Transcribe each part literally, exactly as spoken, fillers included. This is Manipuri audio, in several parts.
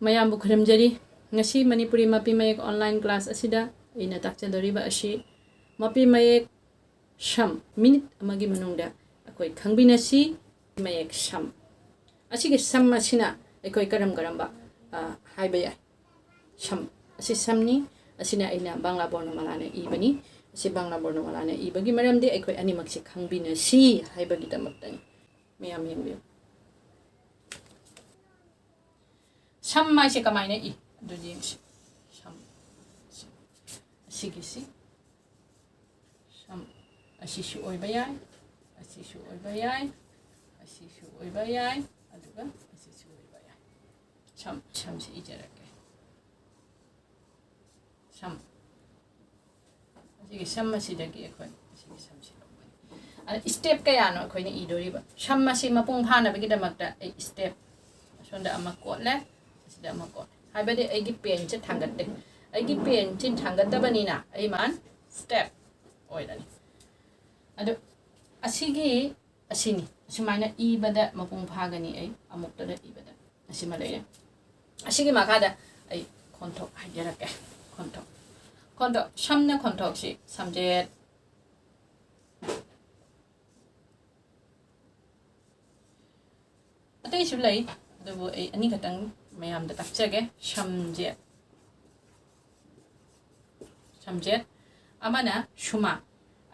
ꯃꯌꯥꯝꯕꯨ ꯈꯨꯔꯨꯝꯖꯔꯤ꯫ ꯉꯁꯤ ꯃꯅꯤꯄꯨꯔꯤ ꯃꯄꯤ ꯃꯌꯦꯛ online class ꯑꯁꯤꯗ ꯑꯩꯅ ꯇꯥꯛꯆꯗꯧꯔꯤꯕ ꯑꯁꯤ ꯃꯄꯤ ꯃꯌꯦꯛ ꯁꯝ꯫ Minute ꯑꯃꯒꯤ ꯃꯅꯨꯡꯗ ꯑꯩꯈꯣꯏ ꯈꯪꯕꯤꯅꯁꯤ꯫ ꯃꯌꯦꯛ ꯁꯝ꯫ ꯑꯁꯤꯒꯤ ꯁꯝ ꯑꯁꯤꯅ ꯑꯩꯈꯣꯏ ꯀꯔꯝ ꯀꯔꯝꯕ, ꯑ, ꯍꯥꯏꯕ ꯌꯥꯏ? ꯁꯝ꯫ ꯑꯁꯤ ꯁꯝꯅꯤ꯫ ꯑꯁꯤꯅ ꯑꯩꯅ ꯕꯪꯂꯥ ꯕꯣꯔꯅꯃꯥꯂꯥꯅ ꯏꯕꯅꯤ꯫ ꯑꯁꯤ ꯕꯪꯂꯥ ꯕꯣꯔꯅꯃꯥꯂꯥꯅ ꯏꯕꯒꯤ ꯃꯔꯝꯗꯤ ꯑꯩꯈꯣꯏ ꯑꯅꯤꯃꯛꯁꯤ ꯈꯪꯕꯤꯅꯁꯤ ꯍꯥꯏꯕꯒꯤꯗꯃꯛꯇꯅꯤ꯫ ꯃꯌꯥꯝ ꯌꯦꯡꯕꯤꯌꯨ꯫ ꯁꯝ ꯍꯥꯏꯁꯦ ꯀꯃꯥꯏꯅ ꯏ? ꯑꯗꯨ ꯌꯦꯡꯁꯤ꯫ ꯁꯝ꯫ ꯑꯁꯤꯒꯤꯁꯤ꯫ ꯁꯝ꯫ ꯑꯁꯤꯁꯨ ꯑꯣꯏꯕ ꯌꯥꯏ꯫ ꯑꯁꯤꯁꯨ ꯑꯣꯏꯕ ꯌꯥꯏ꯫ ꯑꯁꯤꯁꯨ ꯑꯣꯏꯕ ꯌꯥꯏ꯫ ꯑꯗꯨꯒ ꯑꯁꯤꯁꯨ ꯑꯣꯏꯕ ꯌꯥꯏ꯫ ꯁꯝ꯫ ꯁꯝꯁꯤ ꯏꯖꯔꯛꯀꯦ꯫ ꯁꯝ꯫ ꯑꯁꯤꯒꯤ ꯁꯝ ꯑꯁꯤꯗꯒꯤ ꯑꯩꯈꯣꯏ ꯑꯁꯤꯒꯤ ꯁꯝꯁꯤ ꯂꯧꯒꯅꯤ꯫ ꯑꯗ step ꯀꯌꯥꯅꯣ ꯑꯩꯈꯣꯏꯅ ꯏꯗꯣꯔꯤꯕ? ꯁꯝ ꯑꯁꯤ ꯃꯄꯨꯡ ꯐꯥꯅꯕꯒꯤꯗꯃꯛꯇ ꯑꯩ step ꯑꯁꯣꯝꯗ ꯑꯃ ꯀꯣꯠꯂꯦ, ꯑꯁꯤꯗ ꯑꯃ ꯀꯣꯠꯂꯦ꯫ ꯍꯥꯏꯕꯗꯤ ꯑꯩꯒꯤ penꯁꯦ ꯊꯥꯡꯒꯠꯇꯦ꯫ ꯑꯩꯒꯤ penꯁꯤ ꯊꯥꯡꯒꯠꯇꯕꯅꯤꯅ ꯑꯩ ꯃꯥꯟ step ꯑꯣꯏꯔꯅꯤ꯫ ꯑꯗꯨ ꯑꯁꯤꯒꯤ ꯑꯁꯤꯅꯤ꯫ ꯑꯁꯨꯃꯥꯏꯅ ꯏꯕꯗ ꯃꯄꯨꯡ ꯐꯥꯒꯅꯤ ꯑꯩ ꯑꯃꯨꯛꯇꯗ ꯏꯕꯗ꯫ ꯑꯁꯤꯃ ꯂꯩꯔꯦ꯫ ꯑꯁꯤꯒꯤ ꯃꯈꯥꯗ ꯑꯩ ꯈꯣꯟꯊꯣꯛ ꯍꯥꯏꯖꯔꯛꯀꯦ꯫ ꯈꯣꯟꯊꯣꯛ꯫ ꯈꯣꯟꯊꯣꯛ꯫ ꯁꯝꯅ ꯈꯣꯟꯊꯣꯛꯁꯤ ꯁꯝꯖꯦꯠ꯫ ꯑꯇꯩꯁꯨ ꯂꯩ, ꯑꯗꯨꯕꯨ ꯑꯩ ꯑꯅꯤꯈꯛꯇꯪ ꯃꯌꯥꯝꯗ ꯇꯥꯛꯆꯒꯦ꯫ ꯁꯝꯖꯦꯠ꯫ ꯁꯝꯖꯦꯠ꯫ ꯑꯃꯅ ꯁꯨꯃꯥꯡ꯫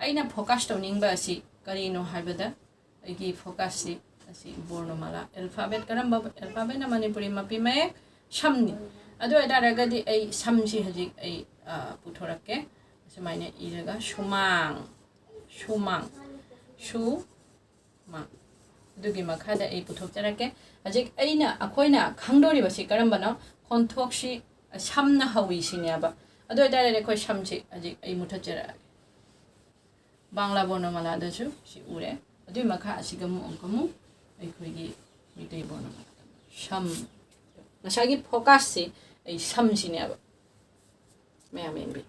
ꯑꯩꯅ focus ꯇꯧꯅꯤꯡꯕ ꯑꯁꯤ ꯀꯔꯤꯅꯣ ꯍꯥꯏꯕꯗ, ꯑꯩꯒꯤ focusꯁꯤ ꯑꯁꯤ ꯕꯣꯔꯅꯃꯥꯂꯥ alphabet, ꯀꯔꯝꯕ alphabetꯅ ꯃꯅꯤꯄꯨꯔꯤ ꯃꯄꯤ ꯃꯌꯦꯛ? ꯁꯝꯅꯤ꯫ ꯑꯗꯨ ꯑꯣꯏꯇꯥꯔꯒꯗꯤ ꯑꯩ ꯁꯝꯁꯤ ꯍꯧꯖꯤꯛ ꯑꯩ, ꯑ, ꯄꯨꯊꯣꯔꯛꯀꯦ꯫ ꯑꯁꯨꯃꯥꯏꯅ ꯏꯔꯒ ꯁꯨꯃꯥꯡ, ꯁꯨꯃꯥꯡ, ꯁꯨ ꯃꯥ꯫ ꯑꯗꯨꯒꯤ ꯃꯈꯥꯗ ꯑꯩ ꯄꯨꯊꯣꯛꯆꯔꯛꯀꯦ꯫ ꯍꯧꯖꯤꯛ ꯑꯩꯅ, ꯑꯩꯈꯣꯏꯅ ꯈꯪꯗꯣꯔꯤꯕꯁꯤ ꯀꯔꯝꯕꯅꯣ? ꯈꯣꯟꯊꯣꯛꯁꯤ ꯁꯝꯅ ꯍꯧꯏ ꯁꯤꯅꯦꯕ꯫ ꯑꯗꯨ ꯑꯣꯏꯇꯥꯔꯗꯤ ꯑꯩꯈꯣꯏ ꯁꯝꯁꯤ ꯍꯧꯖꯤꯛ ꯑꯩ ꯃꯨꯊꯠꯆꯔꯛꯑꯒꯦ꯫ ꯕꯪꯂꯥ ꯕꯣꯔꯅꯃꯥꯂꯥꯗꯁꯨ ꯁꯤ ꯎꯔꯦ꯫ ꯑꯗꯨꯒꯤ ꯃꯈꯥ ꯑꯁꯤꯒ ꯑꯃꯨꯛ ꯑꯃꯨꯛ ꯑꯩꯈꯣꯏꯒꯤ ꯃꯩꯇꯩ ꯕꯣꯔꯅꯃꯥꯂꯥꯗ ꯁꯝ꯫ ꯉꯁꯥꯏꯒꯤ focusꯁꯤ ꯑꯩ ꯁꯝꯁꯤꯅꯦꯕ꯫ ꯃꯌꯥꯝ ꯌꯦꯡꯕꯤꯌꯨ꯫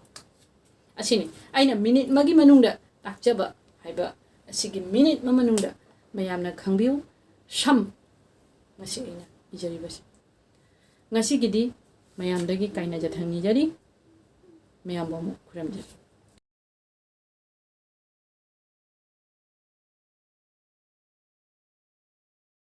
ꯑꯁꯤꯅꯤ꯫ ꯑꯩꯅ minute ꯑꯃꯒꯤ ꯃꯅꯨꯡꯗ ꯑꯥꯛꯆꯕ ꯍꯥꯏꯕ ꯑꯁꯤꯒꯤ ꯃꯤꯅꯤꯠ ꯑꯃ ꯃꯅꯨꯡꯗ ꯃꯌꯥꯝꯅ ꯈꯪꯕꯤꯌꯨ꯫ ꯁꯝ, ꯃꯁꯤ ꯑꯩꯅ ꯏꯖꯔꯤꯕꯁꯤ꯫ ꯉꯁꯤꯒꯤꯗꯤ ꯃꯌꯥꯝꯗꯒꯤ ꯀꯥꯏꯅ ꯌꯥꯊꯪ ꯅꯤꯖꯔꯤ꯫ ꯃꯌꯥꯝꯕꯨ ꯑꯃꯨꯛ ꯈꯨꯔꯨꯝꯖꯔꯤ꯫